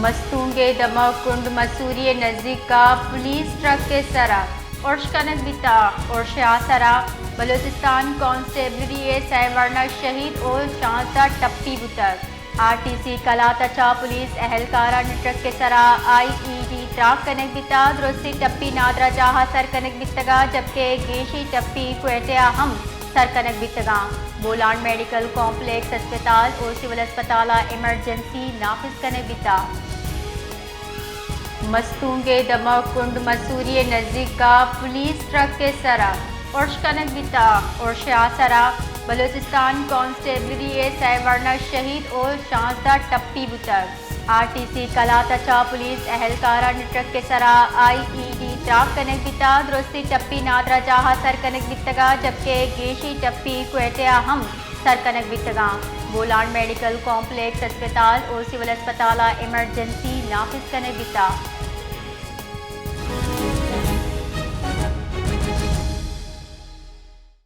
مستونگ ءِ دمگ کنڈ مسوری ءِ نزیک ءَ پولیس ٹرک ءِ سرا ارش کنگ بیتگ۔ ارش ءِ آسرا بلوچستان کانسٹیبلری ءِ سئے ورنا شہید ءُ شانزدہ ٹپی بوتگ۔ آر ٹی سی کلات ءَ چہ پولیس اہلکاراں ٹرک ءِ سرا آئی ای ڈی تراک کنگ بیتگ۔ درستی ٹپی نادراہ جاہ ءَ سر کنگ بیتگ، جبکہ گیشیں ٹپی کوئٹہ ءَ ہم سر کنگ بیتگاں۔ بولان میڈیکل کمپلیکس ہسپتال ءُ سول ہسپتال ءَ ایمرجنسی نافذ کنگ بیتگ۔ مستونگ ءِ دمگ کنڈ مسوری ءِ نزیک ءَ پولیس ٹرک ءِ سرا ارش کنگ بیتگ۔ ارش ءِ آسرا بلوچستان کانسٹیبلری ءِ سئے ورنا شہید ءُ شانزدہ ٹپی بوتگ۔ آر ٹی سی کلات ءَ چہ پولیس اہلکاراں ٹرک ءِ سرا آئی ای ڈی تراک کنگ بیتگ۔ درستی ٹپی نادراہ جاہ ءَ سر کنگ بیتگ، جبکہ گیشیں ٹپی کوئٹہ ءَ ہم سر کنگ بیتگاں۔ بولان میڈیکل کمپلیکس ہسپتال ءُ سول ہسپتال ءَ ایمرجنسی نافذ کنگ بیتگ۔